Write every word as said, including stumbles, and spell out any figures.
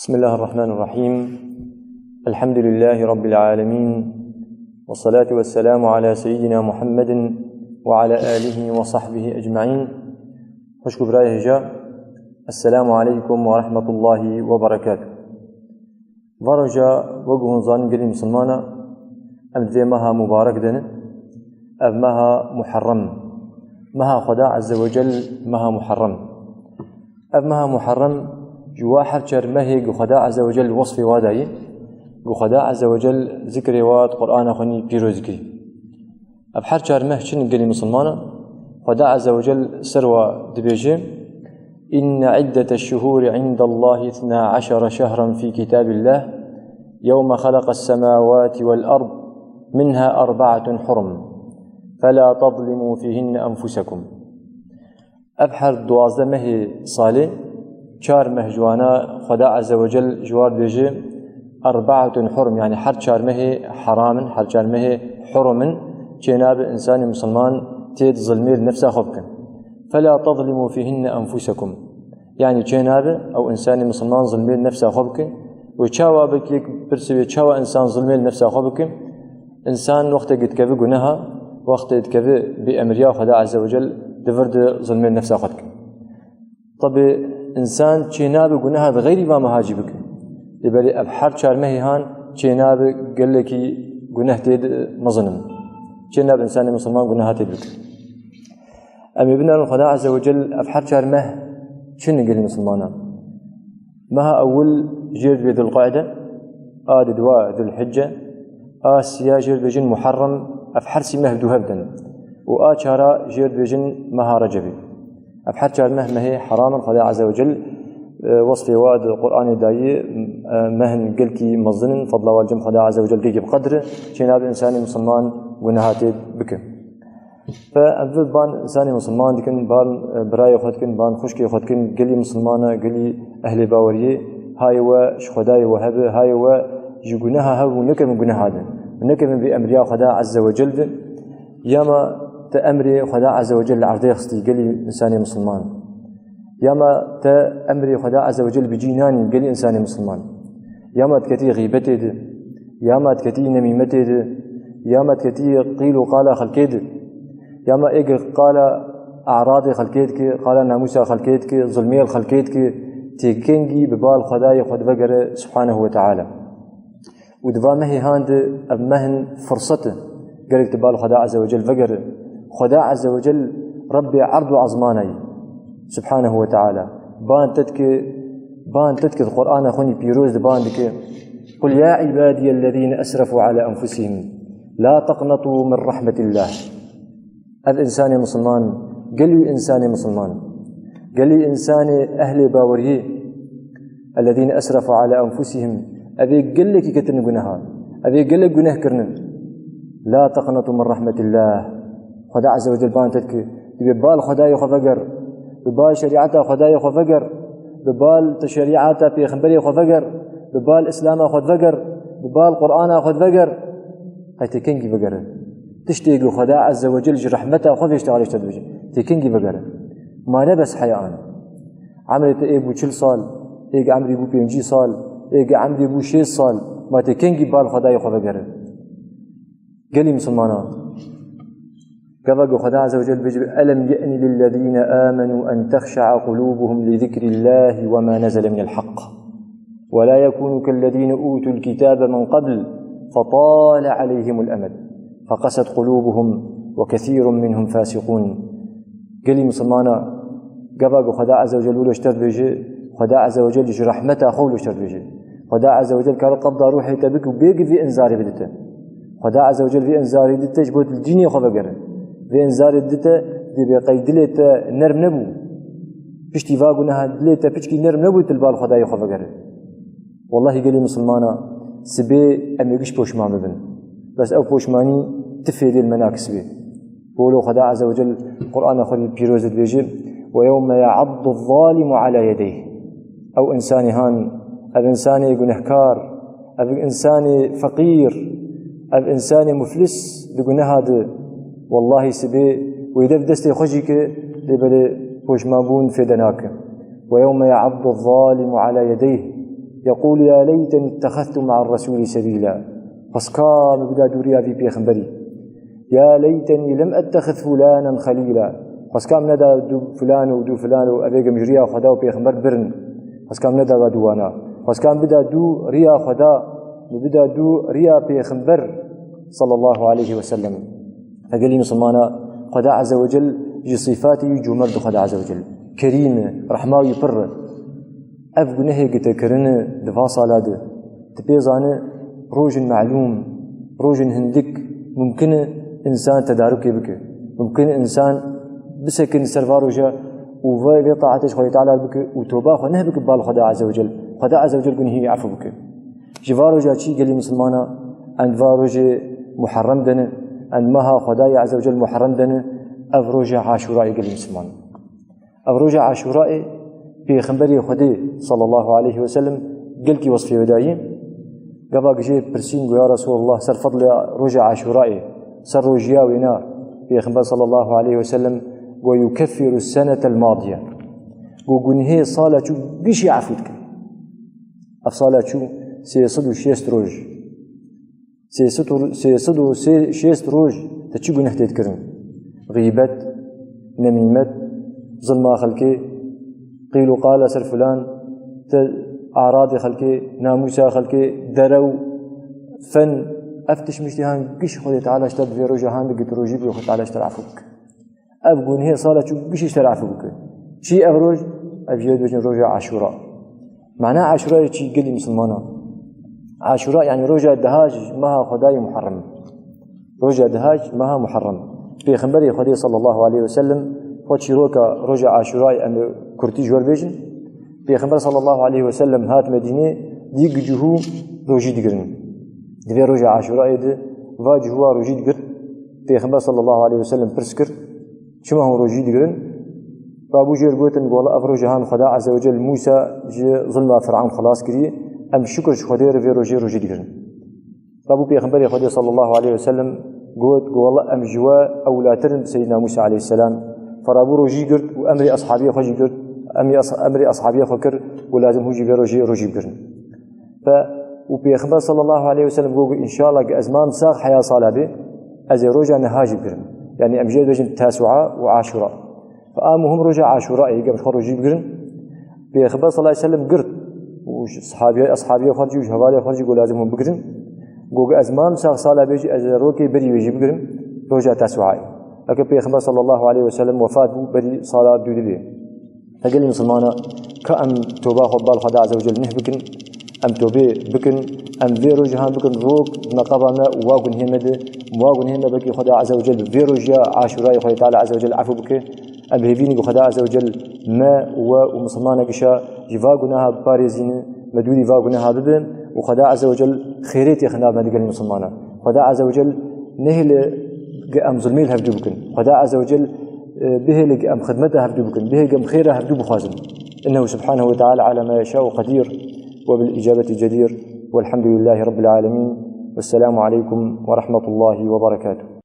بسم الله الرحمن الرحيم. الحمد لله رب العالمين. والصلاة والسلام على سيدنا محمد وعلى آله وصحبه أجمعين. Xwişk û birayê hêja, Esselamu aleykum ve rahmetullahi ve berekatuh. Varoja wek hûn zanin gelî misilmana, em di vê meha mubarek de ne. Ev meha Muharrem. Meha Xweda Azze ve Cel, meha Muharrem. Ev meha Muharrem ji wa her çar mehê ku Xweda Azze ve Cel wasfê wa dayî, ku Xweda Azze ve Cel zikrê wa di Qur'ana xwe nî pîroz dikî. Ev her çar meh çin gelî misilmana, Xweda Azze ve Cel ser wa dibêje: إن عدة الشهور عند الله اثنا عشر شهرا في كتاب الله يوم خلق السماوات والأرض منها أربعة حرم فلا تظلموا فيهن أنفسكم. Ev her duwazdeh mehê salê, çar meh ji wana Xweda Azze ve Cel ji war dibêje, "Erbaetun hurum", yanî her çar mehê heram in, her çar mehê hurum in, çênabe însanê misilman tê di zilmê li nefsa xwe bikin. "Fela tezlimû fîhinne enfusekum." Yanî çênabe ew însanê misilman zilmê li nefsa xwe bikin. Û çawa, belkî yek pirse wê, çawa însan zilmê li nefsa xwe bikin? Însan wextê dikeve guneha, wextê dikeve bêemriya Xweda Azze ve Cel, di vir de zilmê nefsa xwe dike. Tabi însan çênabe guneha di xeyrî va meha jî bike. Lê belê ev her çar mehê han çênabe gelekî guneh tê de mezin in. Çênabe însanê misilman guneha tê de bike. Em ê binerin Xweda Azze ve Cel ev her çar meh çi ne gelî misilmanan. Meha ewil jêr dibê Dulqaide, a di dua Dulhicce, a siya jêr dibêjin Muharrem, ev her sî meh bi dû hev de ne. Û a çara jêr dibêjin meha Recebê. Ev her çar meh mehê heram in, Xweda Azze ve Cel, e, wesfê wa di Qur'anê dayî, e, mehên gelkî mezin in, fedla wa li cem Xweda Azze ve Cel gelkî bi qedir e, çênabe însanê misilman guneha tê bike. Fe em vir ban însanê misilman dikin, ban, e, birayê xwe dikin, ban xwişkê xwe dikin, gelî misilmana, gelî ehlê baweriyê, hayê we ji Xwedayê we hebe, hayê we ji guneha hev û nekevin guneha de. Û nekevin vê emriya Xweda Azze ve Cel de. Ya ma te emrê Xweda Azze ve Cel li erdê xistî, gelî însanê misilman. Ya ma te emrê Xweda Azze ve Cel bi cî nanî, gelî însanê misilman. Ya ma diketî xîbetê de, ya ma diketî nemîmetê de, ya ma diketî qîl û qala xelkê de, ya ma êgir qala e'radê xelkê dike, qala namûsa xelkê dike, zilmê li xelkê dike, tê kengî bi bal Xwedayê xwe divegere Subhanehu ve Teala. Û di va mehê han de ev mehên firsete, gerek tu bal Xweda Azze ve Cel vegere. Xweda Azze ve Cel Rebbê erd û ezmana ye, Subhanehu ve Teala. Ban te dike, ban te dike di Qur'ana xwe nî pîroz de ban dike: "Qul ya ibadiyellezîne esrefû ala enfusihim la teqnetû min rehmetillah." Ev însanê misilman, gelî însanê misilman, gelî însanê ehlê baweriyê, "Ellezîne esrefû ala enfusihim", ev ê gelekî ketin guneha, ev ê gelek guneh kirinin. "La teqnetû min rehmetillah." Xweda Azze ve Cel ban te dike, tu bi bal Xwedayê xwe veger, bi bal şerîeta Xwedayê xwe veger, bi bal te şerîeta pêxemberê xwe veger, bi bal Îslama xwe veger, bi bal Qur'ana xwe veger. Qey tê kengî vegere? Tiştê ku Xweda Azze ve Cel ji rehmeta xwe vê tiştê alî ji te dibêje, tê kengî vegere? Ma ne bes heya an. Emrê te ê bû çil sal, ê ge emrî bû pêncî sal, ê ge emrî bû şêst sal, ma tê kengî bal Xwedayê xwe vegere? Gelî misilmana, gava ku Xweda Azze ve Cel dibêje: "Elem ye'ni lillezîne âmenû en tehşe'a qulûbuhum li zikrillâhi ve mâ nezele minel haqq." "ولا يكونوا كالذين أوتوا الكتاب من قبل فطال عليهم الأمد فقست قلوبهم وكثير منهم فاسقون." Gelî misilmana, gava ku Xweda Azze ve Cel wilo ji te dibêje, Xweda Azze ve Cel ji rehmeta xwe wilo ji te dibêje. Xweda Azze ve Cel kare qebda ruhê te bike û bêgî vê înzarê bidite. Xweda Azze ve Cel vê înzarê dite ji bo tu li dînê xwe vegere. Vê înzarê dite, dê bê qey dilê te nerm nebû. Piştî va guneha dilê te piçkî nerm nebû, tu li bal Xwedayê xwe vegere. Wellahî gelî misilmana, sibê em ê giş poşman bibin. Bes ew poşmanî ti fêdê li me nake sibê. Wilo Xweda Azze ve Cel Qur'ana xwe pîroz de dibêje: "Ve yewme ya'addu zalimu ala yedeyh." Ew însanê han, ev însanê gunehkar, ev însanê feqîr, ev însanê muflis di guneha de, wellahî sibê wê dev destê xwe jî ke, lê belê poşmanbûn fêde nake. "Ve yewme ya'addu zalimu ala yedeyh." يقول يا ليتني اتخذت مع الرسول سبيلا. Xwestka min bida dû riya vî pêxemberî. يا ليتني لم أتخذ فلانا خليلا. Xwestka min neda dû filan û dû filan û evê gim ji riya Xweda û pêxember birin. Xwestka min neda va dû wana. Xwestka min bida dû riya Xweda, min bida dû riya pêxember sallallahu aleyhi ve sellem. Gelî misilmana, Xweda Azze ve Cel ji sîfatê wî cûmerd e, Xweda Azze ve Cel kerîm e, rehma wî pir e. Ev gunehê ku te kirine di va sala de, tu pê zane rojin melûm, rojin hindik mumkin e însan tedarûkê bike. Mumkin e însan bisekine ser va roja û vê, vê taetê ji Xwedê Teala bike û toba xwe neh bike bal Xweda Azze ve Cel. Xweda Azze ve Cel gunehî wî efû bike. Ji va roja çî gelî misilmana, em di va rojê Muharrem de ne, em di meha Xwedayê Azze ve Cel Muharrem de ne, ev roja Aşûrayê gelî misilman. Ev roja Aşûrayê Pêxemberê Xwedê sallallahu aleyhi ve sellem gelkî wesfê wê dayî. Gava jê pirsîn, got, ya Resulallah, ser fedlê roja Aşûrayê, ser rojiya wêna, Pêxember sallallahu aleyhi ve sellem got, "Yukeffiru senetel madiye." Got, gunhê sala çû gişî efû dike. Ev sala çû sê sed û şêst roj. Sê sed û, sê sed û şêst roj te çi guneh tê dikirin? Xîbet, nemîmet, zilma xelkê, qîl û qala ser filan, te aradê xelkê, namûsa xelkê, derew, fen, ev tişt miştî han giş Xwedê Teala ji te bi vê roja han bigit rojî bi Xwedê Teala ji te efû bike. Ev gunhê sala çû gişî ji te efû bike. Çi ev roj? Ev jê dibêjin roja Aşûra. Mana Aşûrayê çi gelî misilmana? Aşûra yani roja deha ji meha Xwedayê Muharrem. Roja deha ji meha Muharrem. Pêxemberê Xwedê sallallahu aleyhi ve sellem xwe çîroka roja Aşûrayê em ê kurtî ji we re bêjin. Pêxember sallallahu aleyhi ve sellem hat Medînê, dî ku cihû rojî digirin. Di vê roja Aşûrayê de va cihûa rojî digirt. Pêxember sallallahu aleyhi ve sellem pirs kir, "Çima hûn rojî digirin?" Rabû jê re gotin, "Wela ev roja han Xweda Azze ve Cel Mûsa ji zilma Firaun xilas kiriye. Em şukir ji Xwedê re vê rojê rojî digirin." Rabû Pêxemberê Xwedê sallallahu aleyhi ve sellem got, "Wela em ji we ewlatir in, Seyyidina Mûsa aleyhisselam." Ferabû rojî girt û emrê eshabiyê xwe jî girt, emrê es-, emrê eshabiyê xwe kir û lazim hûn jî vê rojê rojî bigirin. Fe û Pêxember sallallahu aleyhi ve sellem got, "Înşallah ki ez mam sax heya sala bê, ez ê roja niha jî bigirim." Yani em jê dibêjin Tesûa û Aşûra. Fe a muhim roja Aşûra ê, em xwe rojî bigirin. Pêxember sallallahu aleyhi ve sellem girt û sahabiye, eshabiye xwe jî û hevalê xwe jî got, "Lazim hûn bigirin." Got, "Ez mam sax sala bê jî ez ê rokê berî wê jî bigirim, roja Tesûayê." Eke Pêxember sallallahu aleyhi ve sellem wefat bû, berî sala dûdibê. Gelî misilmana, ka em toba xwe bal Xweda Azze ve Cel neh bikin, em tobê bikin, em vê rojê han bikin rok di neqaba me û wa gunhê me de, wa gunhê me belkî Xweda Azze ve Cel bi vê rojiya Aşûrayê Xwedê Teala Azze ve Cel efû bike. Em hêvî ne ku Xweda Azze ve Cel me û we û misilmana gişa ji va gunaha biparêzîne, me dûrî va gunaha bibe û Xweda Azze ve Cel xêrê têxe nav me de gelî misilmana. Xweda Azze ve Cel nehêle ge em zulmê li hevdû bikin. Xweda Azze ve Cel, e, bihêle ge em xidmeta hevdû bikin, bihêle ge em xêra hevdû bixwazin. Innehu subhanehu ve teala ala ma yeşâ'u qedîr ve bil îcabeti cedîr. Velhamdülillâhi Rabbil âlemîn. Vesselamu aleykum ve rahmetullâhi ve berekâtuhu.